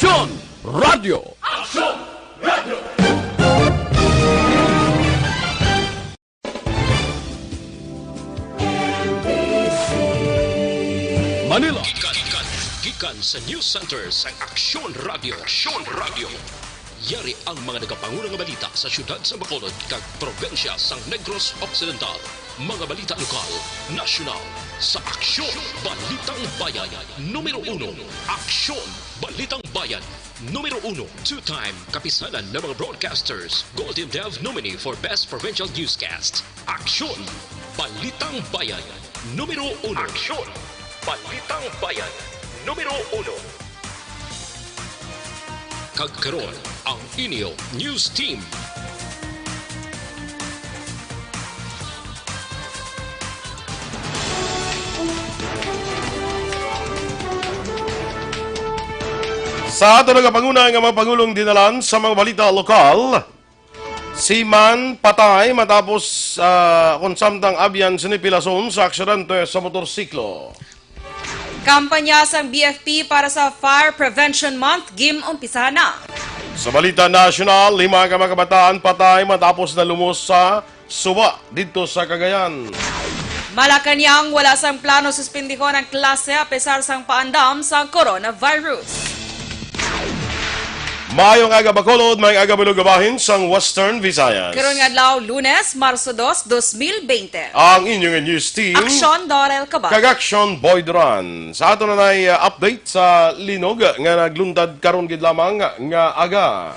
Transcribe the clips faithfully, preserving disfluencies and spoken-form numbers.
Aksyon Radio. Aksyon Radio. Manila. Gikan, gikan, gikan sa News Center sang Aksyon Radio. Aksyon Radio. Yari ang mga nagapanguna nga balita sa siyudad sa Bacolod kag probinsya sang Negros Occidental. Mga balita lokal, nasyonal, sa Aksyon Balitang Bayan. Numero uno, Aksyon Balitang Bayan. Numero uno, two-time Kapisanan ng mga Broadcasters Golden Dove nominee for Best Provincial Newscast. Aksyon Balitang Bayan. Numero uno. Aksyon Balitang Bayan. Numero uno. Kag karon, ang inyo news team. Sa ato nagapanguna nga mga pangulong dinalan sa mga balita lokal, seaman patay matapos, ah, kon samtang abyan sini pilason sa aksidente sa motorsiklo. Kampanya sang B F P para sa Fire Prevention Month gin-umpisahan na. Sa balita nasyonal, lima ka mga kabataan patay matapos nalumos sa suba didto sa Cagayan. Malacañang, wala sang plano suspendihon ang klase apesar sang paandam sang coronavirus. Maayong aga, Bacolod, maayong aga, Bilog nga bahin sang Western Visayas. Karon nga adlaw, Lunes, Marso dos, dos mil bente. Ang inyong news team, Aksyon, Dorel Cabal. Kag Aksyon, Boy Duran. Sa ato na nay, uh, update sa linog nga nagluntad karon gid lamang nga aga.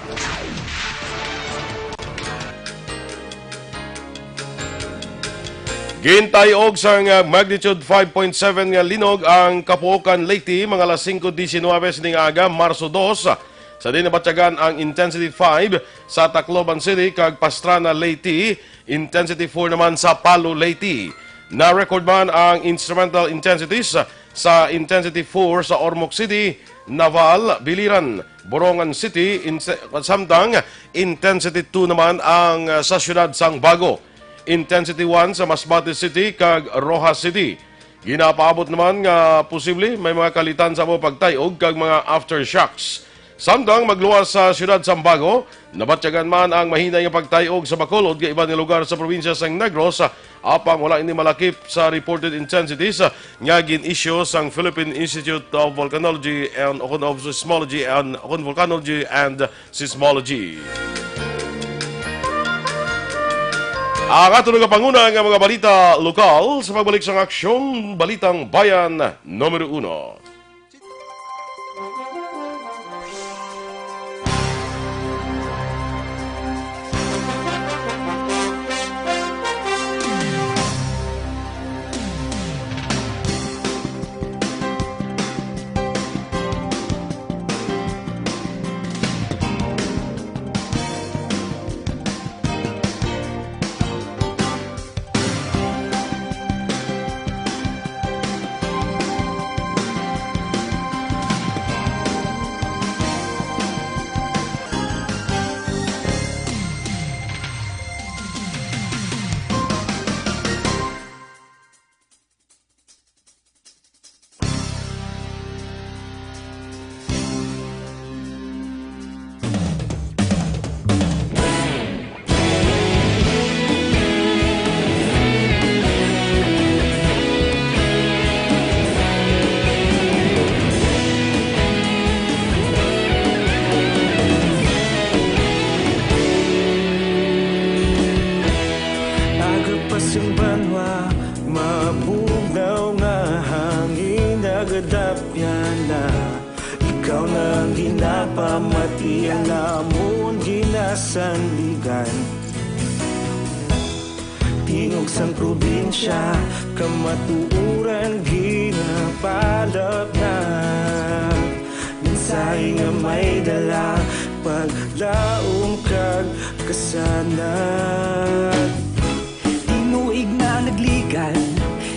Gintay-og sang, uh, magnitude five point seven nga linog ang Kapuokan, Leyte, mga alas singko diecinuebe sining aga, Marso dos, sa diin nabatyagan ang intensity five sa Tacloban City kag Pastrana, Leyte, intensity four naman sa Palo, Leyte. Na-record man ang instrumental intensities sa intensity four sa Ormoc City, Naval, Biliran, Borongan City, inse-, samtang intensity two naman ang, uh, sa siyudad sang Bago. Intensity one sa Masbate City kag Roxas City. Ginapaabot naman nga posible may mga kalitan sa amo pagtay-og kag mga aftershocks. Samtang magluwas sa siyudad sang Bago, nabatyagan man ang mahinay nga pagtay-og sa Bacolod kag iban nga lugar sa probinsya sang Negros, apang wala ini malakip sa reported intensities nga gin-issue sang Philippine Institute of Volcanology and, of Seismology and, of Volcanology and Seismology. Ang ato nagapanguna nga mga balita lokal sa pagbalik sang Aksyon Balitang Bayan numero uno. Aga pa sing banwa, mabugnaw nga hangin, nagadapyan na. Ikaw na ang ginapamati, ang amon ginasandigan. Tingog sang probinsya, kamatuoran ginapalapnag. Mensahe nga may dala, paglaom kag kasanag. Tinuig na nagligad,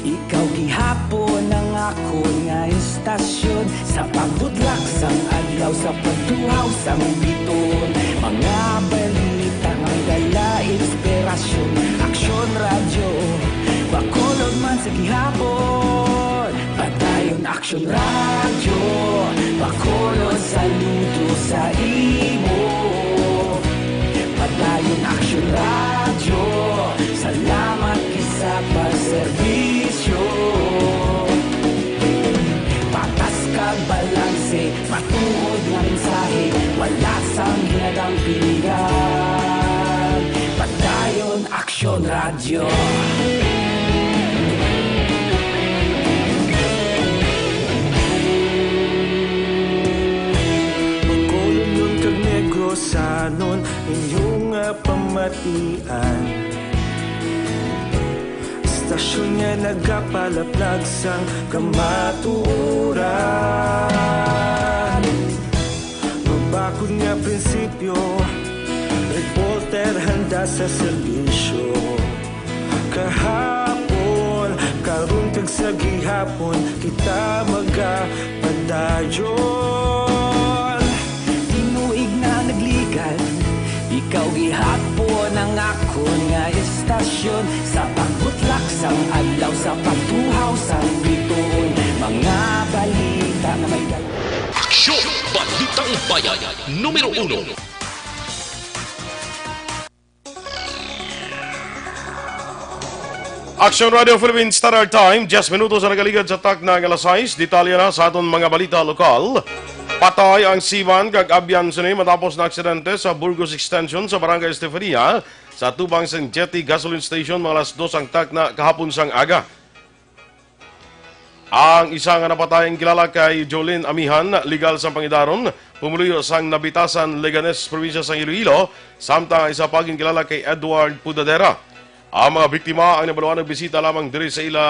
ikaw gihapon ang akon nga istasyon. Sa pagbutlak sang adlaw, sa pagtuhaw sang biton, mga balita nga dala inspirasyon. Aksyon Radyo, Bacolod man sa gihapon. Padayon Aksyon Radyo, Bacolod sa luto. Anon inyo nga pamatian, istasyon nga nagapalaplag sang kamatuoran. Mabakod nga prinsipyo, reporter handa sa serbisyo. Kahapon, karon kag sa gihapon, kita magapadayon. Tinuig na nagligan, ikaw gihapon ang akon nga istasyon. Sa pagbutlak sang adlaw, sa pagtuhaw sang bituon, mga balita nga may dal- Aksyon! Balitang Bayan, numero uno. Action Radio Philippines Standard Time, diyes minutos ang nagaligad sa takna nga alas sais. Detalye na sa aton mga balita lokal. Patay ang seaman kag abyan sini matapos na aksidente sa Burgos Extension sa Barangay Estefania, sa tubang sang Jetty Gasoline Station, mga alas dos ang takna kahapon sang aga. Ang isa nga napatay ang kilala kay Jolene Amihan, legal sang pangidaron, pumuluyo sang Nabitasan, Leganes, probinsya sang Iloilo, samtang ang isa pa ginkilala kay Edward Pudadera. Ang mga biktima ang nabaluan nagbisita lamang diri sa ila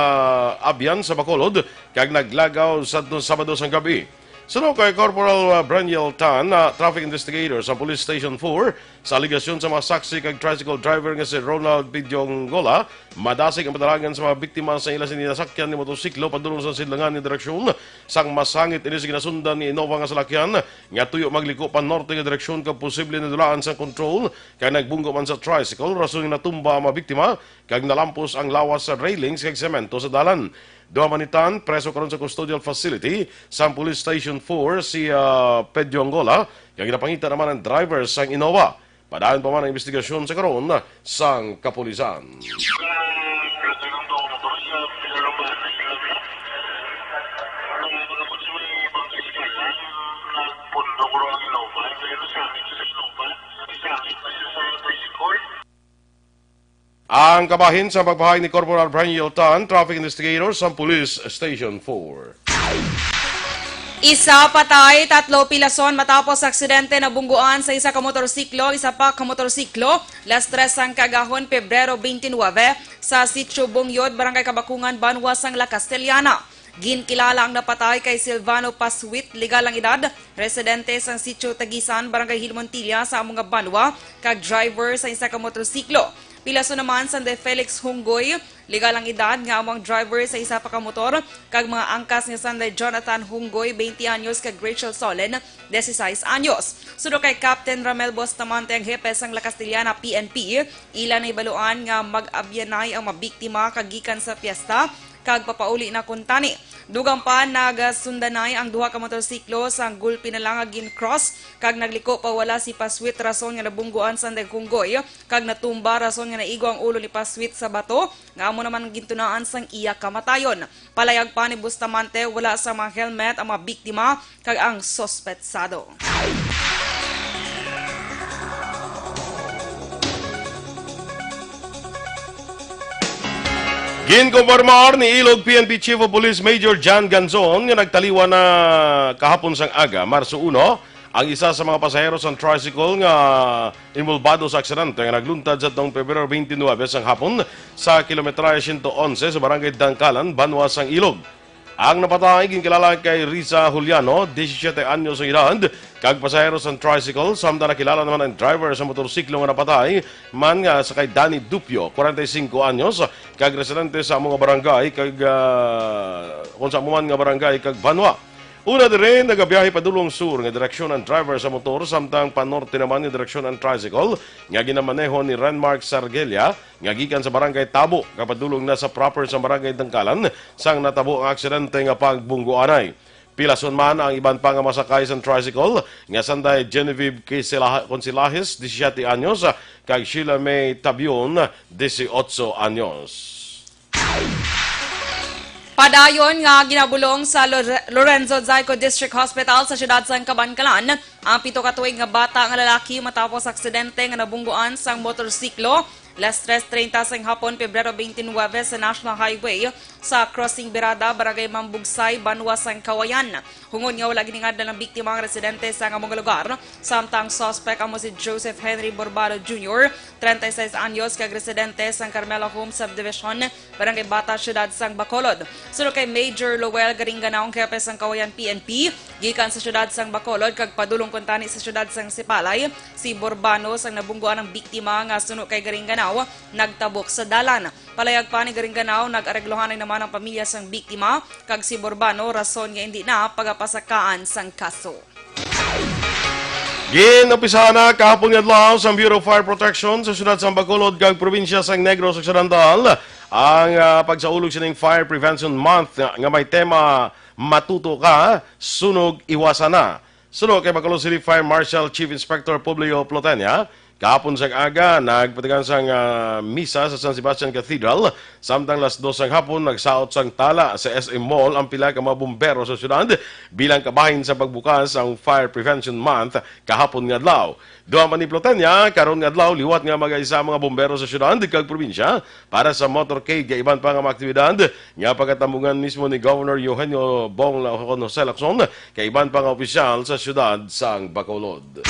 abyan sa Bacolod, kag naglagaw sa Sabado sang gabi. Suno kay Corporal, uh, Braniel Tan, uh, traffic investigator sa Police Station four, sa alegasyon sa mga saksi kag tricycle driver nga si Ronald Pidiongola, madasig ang padalagan sa mga biktima sa ila sini nasakyan ni motosiklo padulong sa sidlangan nga direksyon, sang masangit ini sa ginasundan ni Innova nga salakyan nga tuyo magliko pa norte nga direksyon kag posible nadulaan sang kontrol kay nagbunggo man sa tricycle, rason nga natumba ang mga biktima kag nalampos ang lawas sa railings kag semento sa dalan. Duha man ni Tan preso karon sa custodial facility sang Police Station four si, ah, Pedro Angola, kag ginapangita naman ang driver sang Innova. Padayon pa man ang investigasyon sa karon sang kapulisan. Ang kabahin sa pagpahay ni Corporal Braniel Tan, traffic investigator sa Police Station four. Isa patay, tatlo pilason matapos aksidente nabungguan sa isa ka motorsiklo, isa pa ka motorsiklo, las tres sang kaagahon, Pebrero twenty-nine, sa Sitio Bungyod, Barangay Kabakungan, Banwa sang La Castellana. Ginkilala ang napatay kay Silvano Paswit, legal ang edad, residente sang Sitio Tagisan, Barangay Hilmontilla sa amo nga banwa, kag driver sa isa ka motorsiklo. Pilason naman sang De Felix Hunggoy, legal ang edad, nga amo ang driver sa isa pa ka motor, kag mga angkas nga sanday Jonathan Hunggoy, twenty anyos, kag Rachel Solen, dieciséis anyos. Suno kay Captain Ramel Bustamante, ang hepe sang La Castellana P N P, ila nahibaluan nga mag-abyanay ang mabiktima kag gikan sa piyesta kag papauli na kuntani. Dugang pa, nagasundanay ang duha ka motorsiklo sang gulpi na lang nga gin-cross kag nagliko pa wala si Paswit rason nga nabungguan sang Hunggoy kag natumba rason nga naigo ang ulo ni Paswit sa bato nga amo naman ang gintunaan sang iya kamatayon. Palayag pa ni Bustamante, wala sa mga helmet ang mga biktima kag ang suspetsado. Ginkompormar ni Ilog P N P Chief of Police Major John Ganzon nga nagtaliwan na kahapon sang aga, Marso uno, ang isa sa mga pasahero sang tricycle nga involbado sa aksidente nga nagluntad sa tuong Pebrero twenty-nine sang hapon sa kilometrahe siyento onse sa Barangay Dangkalan, Banwa sang Ilog. Ang napatay ginkilala kay Risa Juliano, disisiete anyos ang edad, kag pasahero sang tricycle, samtang nakilala naman ang driver sa motorsiklo nga napatay man nga sa kay Danny Dupio, kwarenta y singko anyos, kag residente sa amo nga barangay kag, ah, kung sa amo man nga barangay kag banwa. Una diri, nagabiyahe padulong sur nga direksyon ang driver sa motor, samtang panorte naman nga direksyon ang tricycle nga ginamaneho ni Renmark Sargelia, nga gikan sa Barangay Tabo, kapadulong na sa proper sa Barangay Dangkalan, sang natabo ang aksidente nga pagbungguanay. Pilason man ang iban pa nga masakay sang tricycle, nga sanday Genevieve Quisela-, Consilahis, disisiete anyos, kag Sheila May Tabion, dieciocho anyos. Padayon nga ginabulong sa Lore-, Lorenzo Zayco District Hospital sa siyudad sang Kabankalan ang pito ka tuig nga bata nga lalaki matapos aksidente nga nabungguan sang motorsiklo Las tres treinta sang hapon, Pebrero twenty-nine, sa National Highway sa Crossing Birada, Barangay Mambugsay, Banwa sang Kawayan. Hungon nga wala giningadlan ang biktima ang residente sa amo nga lugar, samtang suspect amo si Joseph Henry Borbado Junior, treinta y seis anyos, kag residente sang Carmela Home Subdivision, Barangay Bata, Siyudad sang Bacolod. Suno kay Major Lowell Garinganaw, ang hepe sang Kawayan P N P, gikan sa siyudad sang Bacolod kag padulong kuntani sa siyudad sang Sipalay, si Borbano sang nabungguan ang biktima nga suno kay Garinganaw nagtabok sa dalan. Palayag pa ni Garinganaw, nag-areglohanay naman ang pamilya sang biktima kag si Borbano, rason nga indi na pagapasakaan sang kaso. Gin-umpisahan na kahapon nga adlaw sang Bureau of Fire Protection sa siyudad sang Bacolod kag probinsya sang Negros Occidental ang, ah, pagsaulog sining Fire Prevention Month nga, nga may tema "Matuto Ka, Sunog Iwasan Na." Suno kay Bacolod City Fire Marshal Chief Inspector Publio Plotenia, kahapon sang aga, nagpatigan sang, ah, misa sa San Sebastian Cathedral. Samtang las dos sang hapon, nagsaot sang tala sa S M Mall ang pila ka mga bumbero sa syudad bilang kabahin sa pagbukas sang Fire Prevention Month kahapon nga adlaw. Dugang pa ni Plotenia, karon nga adlaw, liwat nga mag-isa ang mga bumbero sa syudad kag probinsya para sa motorcade kag iban pa nga mga aktibidad nga pagkatambungan mismo ni Governor Eugenio Bong Lacson, Jose Lacson, kag iban pa nga opisyal sa syudad sang Bacolod.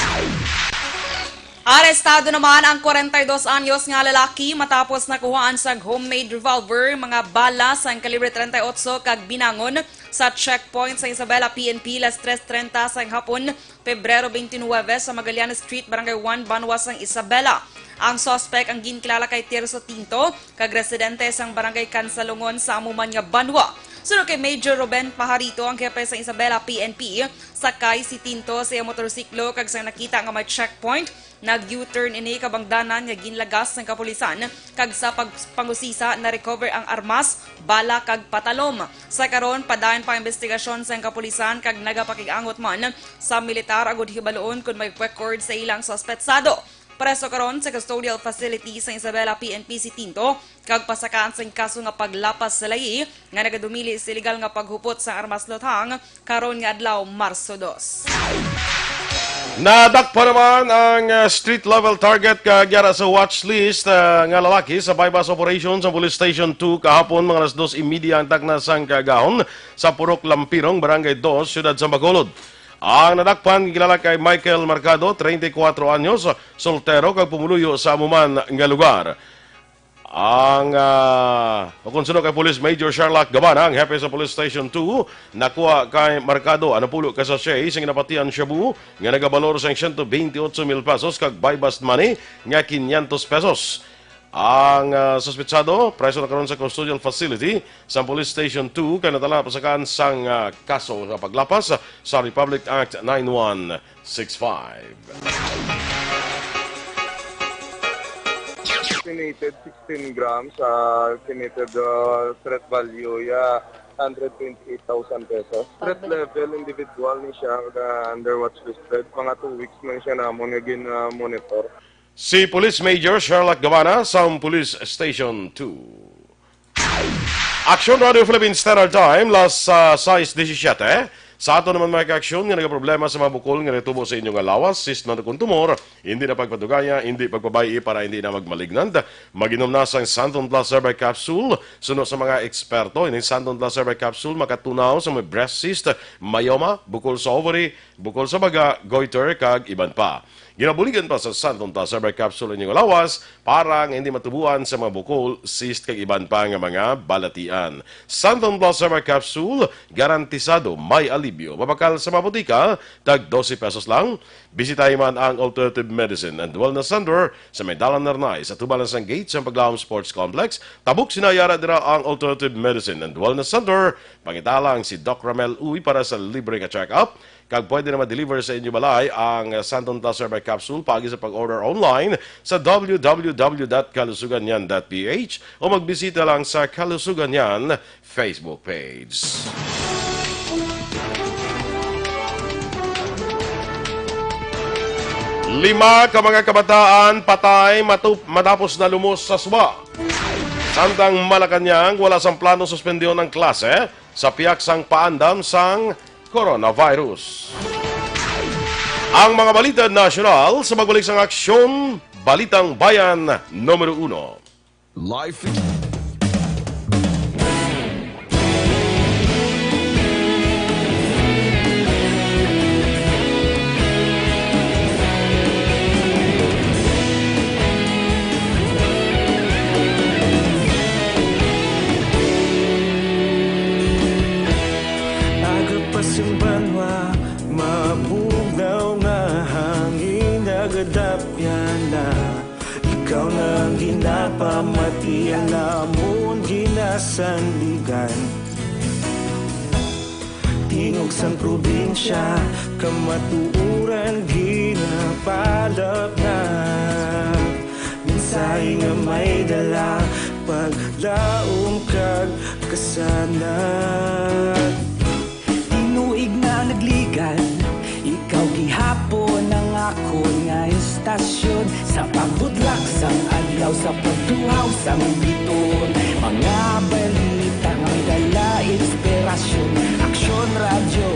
Arestado naman ang kwarenta y dos anyos nga lalaki matapos nakuhaan sang homemade revolver, mga bala sang kalibre treinta y ocho kag binangon sa checkpoint sa Isabela P N P las tres treinta sang hapon, Pebrero twenty-nine, sa Magallanes Street, Barangay one, Banwa sang Isabela. Ang suspect ang ginkilala kay Tirso Tinto, kag residente sang Barangay Kansalungon sa amo man nga banwa. Suno kay Major Ruben Pajarito, ang hepe sa Isabela P N P, sakay si Tinto sa iya motorsiklo kag sang nakita nga may checkpoint, nag-U-turn ini kabangdanan nga ginlagas sang kapulisan kag sa pagpangusisa na-recover ang armas, bala kag patalom. Sa karon, padayon pa ang investigasyon sang kapulisan kag nagapakig-angot man sa militar agud hibaluon kon may record sa ilang suspetsado. Preso karon sa custodial facility sa Isabela P N P si Tinto kag pasakaan sing kaso nga paglapas sa layi nga nagadumili sa iligal nga paghupot sang armas luthang karon nga adlaw, Marso dos. Nadakpan naman ang, ah, street level target kag yara sa watch list, ah, nga lalaki sa buy-bust operation sa Police Station two kahapon, mga alas dos y media ang takna sang kaagahon sa Purok Lampirong, Barangay Dos, Siyudad sa Bacolod. Ang nadakpan gilala kay Michael Mercado, treinta y cuatro anyos, soltero kag pumuluyo sa amo man nga lugar. Ang, ah, ukon suno kay Police Major Sherlock Gabana, ang hepe sa Police Station two, nakuha kay Mercado ang napulo ka sachet sing napatian shabu nga nagabalor sang siyento bentiocho mil pesos kag buy-bust money nga quinientos pesos. Ang, ah, suspetsado preso na karon sa custodial facility sa Police Station two kay natala pasakaan sang, ah, kaso sa paglapas sa Republic Act nine one six five. Estimated sixteen grams, ah, estimated, ah, threat value, yeah, hundred twenty-eight thousand pesos. Threat level, individual ni siya, ah, under watch listed. Mga two weeks man siya namon nga gin-, ah, monitor. Si Police Major Sherlock Gabana sa Police Station two. Aksyon Radio Philippine Standard Time, las, ah, sais disisiete. Sa aton naman mga kaaksyon nga nagaproblema sa mga bukol nga natubo sa inyo nga lawas, cyst man kon tumor, hindi na pagpadugaya, hindi pagpabay-i para hindi na magmalignant. Mag-inom na sang Santon Plus Herbal Capsule. Suno sa mga eksperto, ining Santon Plus Herbal Capsule makatunaw sa may breast cyst, myoma, bukol sa ovary, bukol sa baga, goiter, kag iban pa. Ginabuligan pa sa Santon Plus Herbal Capsule ang inyong lawas para nga hindi matubuan sa mga bukol, cyst, kag iban pa nga mga balatian. Santon Plus Herbal Capsule, garantisado may alibyo. Mabakal sa mga botika, tag dose pesos lang. Bisitahi man ang Alternative Medicine and Wellness Center sa may Dalan Narnay, sa tubalan sang gate sang Paglawom Sports Complex. Tabok sina yara dira ang Alternative Medicine and Wellness Center. Pangita lang si Doc Ramel Uy para sa libre nga check-up. Kag pwede na ma-deliver sa inyo balay ang Santon Plus Herbal Capsule paagi sa pag-order online sa w w w dot kalusuganyan dot p h o magbisita lang sa Kalusuganyan Facebook page. Lima ka mga kabataan patay matup-, matapos na lumos sa suba. Samtang Malacañang, wala sang plano suspendihon ang klase sa pihak sang paandam sang coronavirus. Ang mga balita nasyonal sa pagbalik sang Aksyon Balitang Bayan numero uno. Life. Aga pa sing banwa, mabugnaw nga hangin, nagadapya na. Ikaw na ang ginapamatian, amon ginasandigan. Tingog sang probinsya, kamatuoran ginapalapnag. Mensahe nga may dala, paglaom kag kasanag. Tinuig na nagligad, ikaw gihapon ang akon nga istasyon. Sa pagbutlak sang adlaw, sa pagtuhaw sang bituon, mga balita nga may dala inspirasyon. Aksyon Radyo,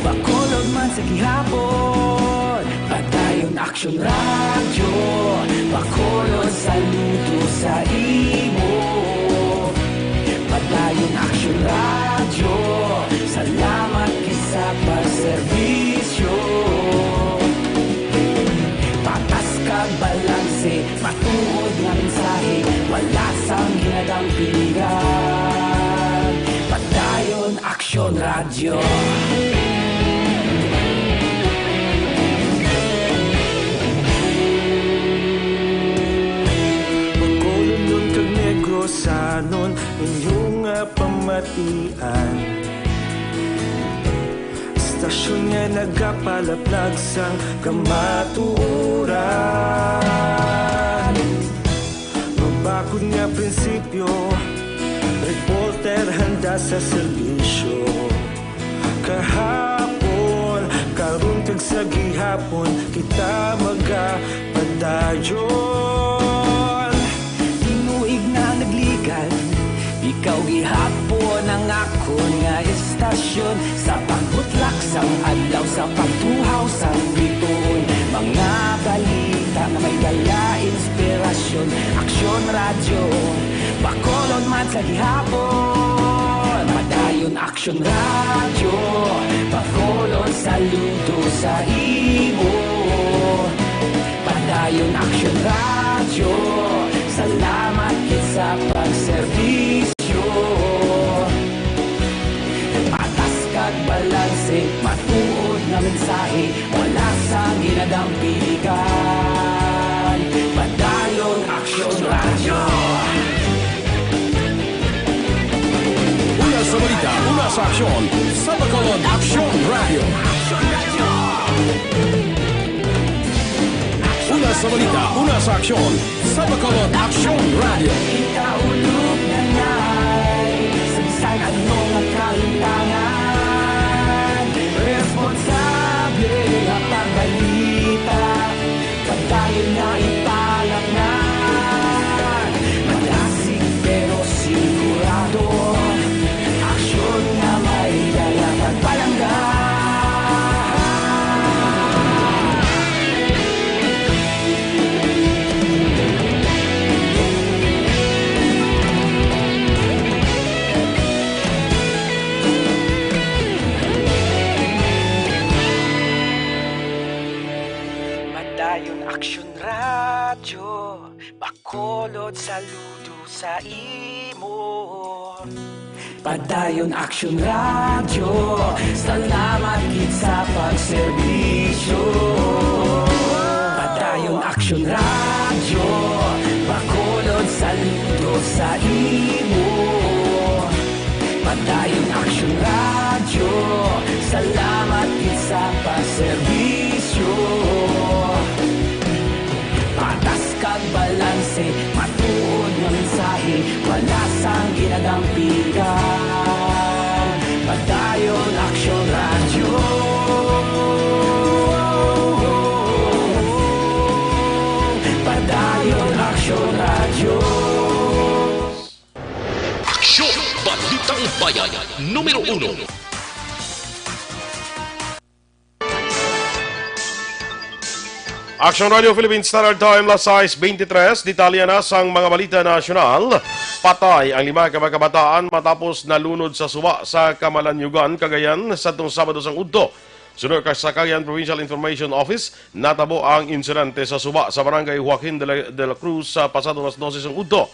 Bacolod man sa gihapon. Padayon Aksyon Radyo, Bacolod, saludo sa imo. Padayon Aksyon Radyo, salamat gid sa pagserbisyo. Patas kag balanse, matuod nga mensahe, wala sang ginadampigan. Padayon Aksyon Radyo. Bacolodnon kag Negrosanon, inyo nga pamatian. Istasyon nga nagapalaplag sang kamatuoran. Mabakod nga prinsipyo, reporter handa sa serbisyo. Kahapon, karon kag sa gihapon, kita magapadayon. Tinuig na nagligad, ikaw gihapon ang akon nga istasyon. Sa pagbutlak sang adlaw, sa pagtuhaw sang bituon, mga balita nga may dala inspirasyon. Aksyon Radyo, Bacolod man sa gihapon. Padayon Aksyon Radyo, Bacolod, saludo sa imo. Padayon Aksyon Radyo, salamat gid sa pagserbisyo. Patas kag balanse, matuod nga mensahe, wala sang ginadampigan. Padayon Aksyon Radyo. Una sa balita, una sa aksyon, sa Bacolod Aksyon Radyo. Una sa balita, una sa aksyon, sa Bacolod Aksyon Radyo. Ikaulog na na'y sagsag ang mga kalintangan. Responsable nga pagbalita, padayon na ipalapnag. Madasig pero sigurado, aksyon nga may dala kag palangga. Padayon Aksyon Radyo, Bacolod, saludo sa imo. Padayon Aksyon Radyo, salamat gid sa pagserbisyo. Padayon Aksyon Radyo, Bacolod, saludo sa imo. Padayon Aksyon Radyo, salamat gid sa pagserbisyo. Patas kag balanse, matuod nga mensahe, wala sang ginadampigan. Padayon Aksyon Radyo. Padayon Aksyon Radyo. Aksyon! Balitang Bayan, numero uno. Action Radio Philippine Standard Time, las sais beintitrés. Detalye na sang mga balita nasyonal. Patay ang lima ka mga kabataan matapos nalunod sa suba sa Kamalanyugan, Cagayan, sadtong Sabado sang udto. Suno ka sa Cagayan Provincial Information Office, natabo ang insidente sa suba sa barangay Joaquin de la, de la Cruz sa pasado alas dose sang udto.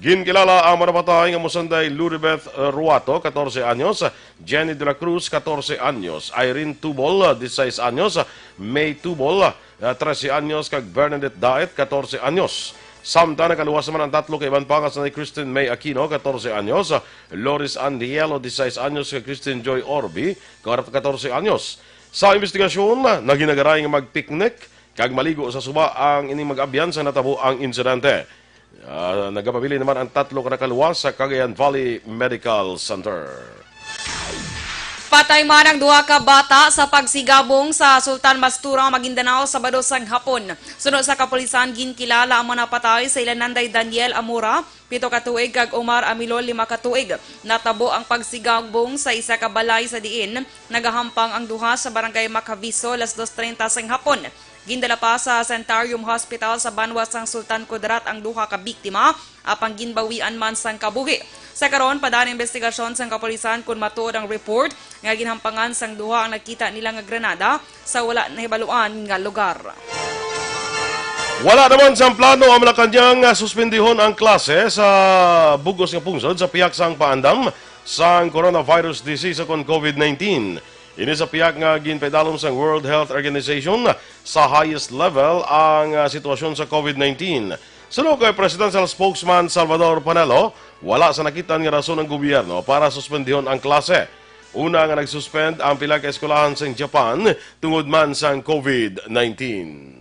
Ginkilala ang mga napatay nga mosanday Luribeth, uh, Ruato, katorse anyos, Jenny de la Cruz, katorse anyos, Irene Tubol, uh, dieciséis anyos, May Tubol, uh, trese anyos, kag Bernadette Daet, katorse anyos. Samtang nakaluwas naman ang tatlo ka iban pa nga sanday Christine May Aquino, katorse anyos, uh, Loris Andielo, dieciséis anyos, kag Christine Joy Orbi, katorse anyos. Sa investigasyon, uh, naginagaray nga mag-picnic kag maligo sa suba ang ining mag-abyan sa natabo ang insidente. Ah, nagapabilin naman ang tatlo ka nakaluwas sa Cagayan Valley Medical Center. Patay man ang duha ka bata sa pagsigabong sa Sultan Mastura, Maguindanao, Sabado sang hapon. Suno sa kapulisan, ginkilala ang mga napatay sa ila nanday Daniel Amura, pito ka tuig, kag Omar Amilol, lima ka tuig. Natabo ang pagsigabong sa isa ka balay sa diin nagahampang ang duha sa barangay Macaviso, alas dos treinta sang hapon. Gindala pa sa Centarium Hospital sa banwa sang Sultan Kudarat ang duha ka biktima, apang ginbawian man sang kabuhi. Sa karon, padala ang investigasyon sang kapulisan kon matuod ang report nga ginhampangan sang duha ang nakita nila nga granada sa wala nahibaluan nga lugar. Wala naman sang plano ang Malacañang nga suspendihon ang klase sa bug-os nga pungsod sa pihak sang paandam sang coronavirus disease o kon COVID nineteen. Ini sa pihak nga ginpaidalom sang World Health Organization sa highest level ang, ah, sitwasyon sa COVID nineteen. Suno kay Presidential Spokesman Salvador Panelo, wala sa nakit-an nga rason ang gobyerno para suspendihon ang klase. Una nga nag-suspend ang pila ka eskwelahan sa Japan tungod man sang COVID nineteen.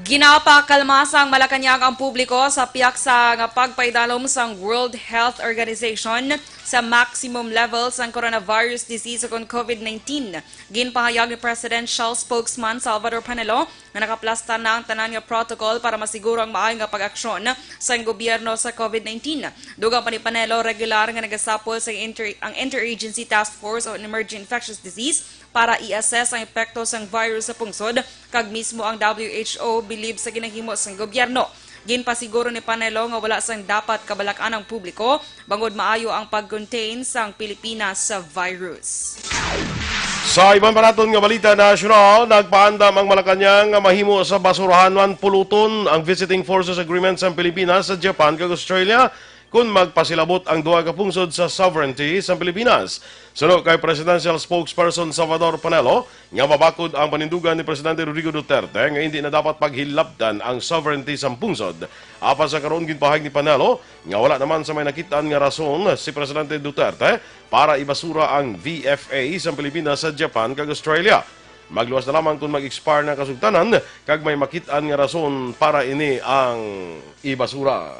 Ginapakalma sang Malacañang ang publiko sa pihak sa nga pagpaidalom sang World Health Organization sa maximum level sang coronavirus disease o kon COVID nineteen. Ginpahayag ni Presidential Spokesman Salvador Panelo nga nakaplastar na ang tanan nga protocol para masiguro ang maayo nga pag-aksyon sang gobyerno sa COVID nineteen. Dugang pa ni Panelo, regular nga nagasapol sa inter-, ang Interagency Task Force on Emerging Infectious Disease para i-assess ang epekto sang virus sa pungsod, kag mismo ang W H O bilib sa ginahimo sang gobyerno. Ginpasiguro ni Panelo nga wala sang dapat kabalak-an ang publiko bangod maayo ang pag-contain sang Pilipinas sa virus. Sa iban pa naton nga balita nasyonal, nagpaandam ang Malacañang nga mahimo sa basurahan man puluton ang Visiting Forces Agreement sang Pilipinas sa Japan kag Australia kon magpasilabot ang duha ka pungsod sa sovereignty sa Pilipinas. Suno kay Presidential Spokesperson Salvador Panelo, nga mabakod ang panindugan ni Presidente Rodrigo Duterte nga indi na dapat paghilabtan ang sovereignty sang pungsod. Apan sa karon, ginpahayag ni Panelo nga wala naman sa may nakit-an nga rason si Presidente Duterte para ibasura ang V F A sang Pilipinas sa Japan kag Australia. Magluwas na lamang kon mag-expire na ang kasugtanan kag may makit-an nga rason para ini ang ibasura.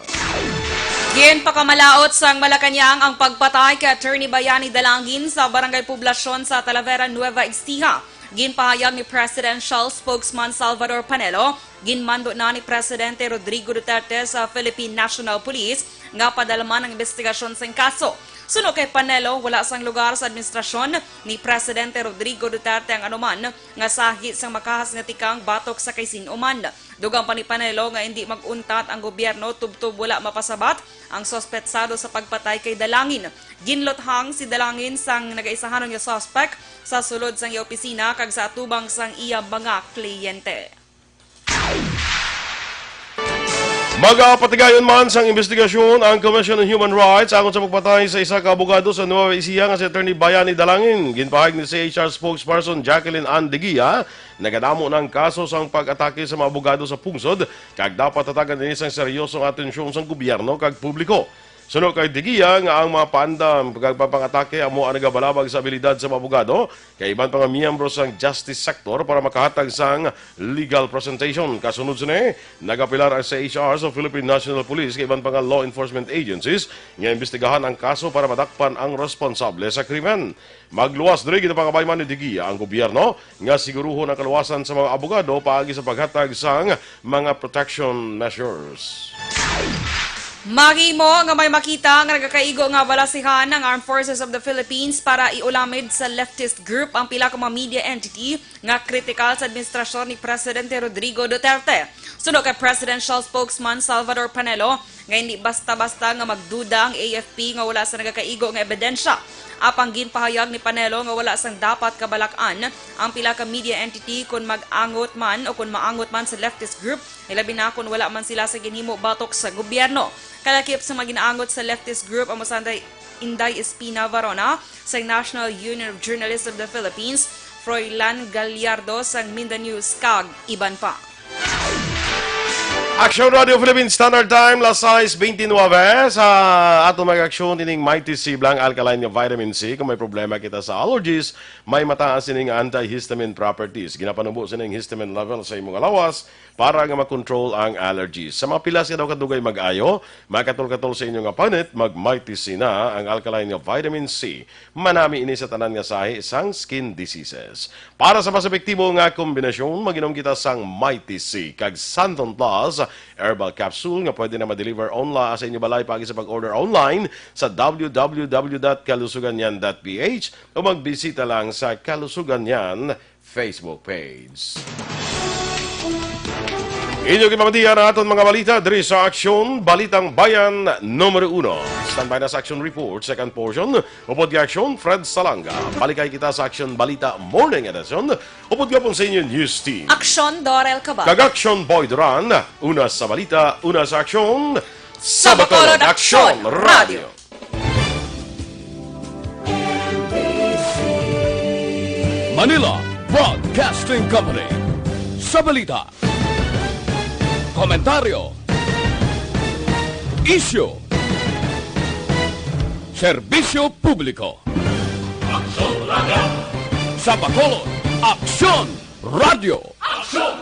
Ginpakamalaut sang Malacañang ang pagpatay kay Attorney Bayani Dalangin sa Barangay Poblacion sa Talavera, Nueva Ecija. Ginpahayag ni Presidential Spokesman Salvador Panelo, ginmando na ni Presidente Rodrigo Duterte sa Philippine National Police nga padalman ang investigasyon sang kaso. Suno kay Panelo, wala sang lugar sa administrasyon ni Presidente Rodrigo Duterte ang anuman nga sahi sang makahas nga tikang batok sa kay sin-o man. Dugang pa ni Panelo nga indi mag-untat ang gobyerno tubtob wala mapasabat ang suspetsado sa pagpatay kay Dalangin. Ginluthang si Dalangin sang nagaisahanon nga suspek sa sulod sang iya opisina kag sa atubang sang iya mga kliyente. Magapatigayon man sang imbestigasyon ang Commission on Human Rights angon sa pagpatay sa isa ka abogado sa Nueva Ecija nga si Attorney Bayani Dalangin. Ginpahayag ni C H R spokesperson Jacqueline Ann Digia, nagadamo na ang kaso sang pag-atake sa mga abogado sa pungsod, kag dapat hatagan ini sang seryosong atensyon sang gobyerno kag publiko. Suno kay Digia nga ang mga paandam kag pagpang-atake amo ang nagabalabag sa abilidad sa mga abogado kag iban pa nga miyembro sang justice sector para makahatag sang legal presentation. Kasunod sini, nagapilar ang C H R sa Philippine National Police kag iban pa nga law enforcement agencies nga imbestigahan ang kaso para madakpan ang responsable sa krimen. Magluwas diri, ginapangabay man ni Digia ang gobyerno nga siguruhon ang kaluwasan sa mga abogado paagi sa paghatag sang mga protection measures. Mahimo nga may makita nga nagakaigo nga balasihan ang Armed Forces of the Philippines para iulamid sa leftist group ang pila ka mga media entity nga kritikal sa administrasyon ni Presidente Rodrigo Duterte. Suno kay presidential spokesman Salvador Panelo, nga hindi basta-basta nga magduda ang A F P nga wala sa nagakaigo nga ebidensya. Apang ginpahayag ni Panelo nga wala sang dapat kabalak-an ang pila ka media entity kon mag-angot man o kon maangot man sa leftist group, ilabi na kon wala man sila sa ginhimo batok sa gobyerno. Kalakip sa mga ginaangot sa leftist group amo sa Inday, Inday Espina Varona sang National Union of Journalists of the Philippines, Froilan Gallardo sang Minda News, kag iban pa. Aksyon Radio Philippines Standard Time, las sais beintinuebe. Sa aton mag-aksyon ining Mighty C Blanc Alkaline nga Vitamin C. Kung may problema kita sa allergies, may mataas ining antihistamine properties. Ginapanubo sining histamine level sa imong lawas para nga makontrol ang allergies. Sa mga pilas nga daw kadugay mag-ayo, makatol-katol sa inyo nga panit, mag Mighty C na, ang alkaline nga vitamin C. Manami ini sa tanan nga sahi sang skin diseases. Para sa mas epektibo nga kombinasyon, mag-inom kita sang Mighty C kag Santon Plus Herbal Capsule nga pwede na ma-deliver online sa inyo balay paagi sa pag-order online sa w w w dot kalusuganyan dot p h o magbisita lang sa Kalusuganyan Facebook page. Inyo ginpamatian ang aton mga balita diri sa Aksyon, Balitang Bayan numero uno. Standby na sa Aksyon Report, second portion. Upod kay Aksyon, Fred Salanga. Balikay kita sa Aksyon Balita Morning Edition. Upod gapon sa inyo News Team. Aksyon, Dorel Cabal. Kag Aksyon, Boy Duran. Una sa balita, una sa aksyon. Sa Bacolod, Aksyon Radio. Manila Broadcasting Company. Sa balita, komentaryo, isyu, serbisyo publiko. Aksyon Radio. Sa Bacolod, Aksyon Radio. Aksyon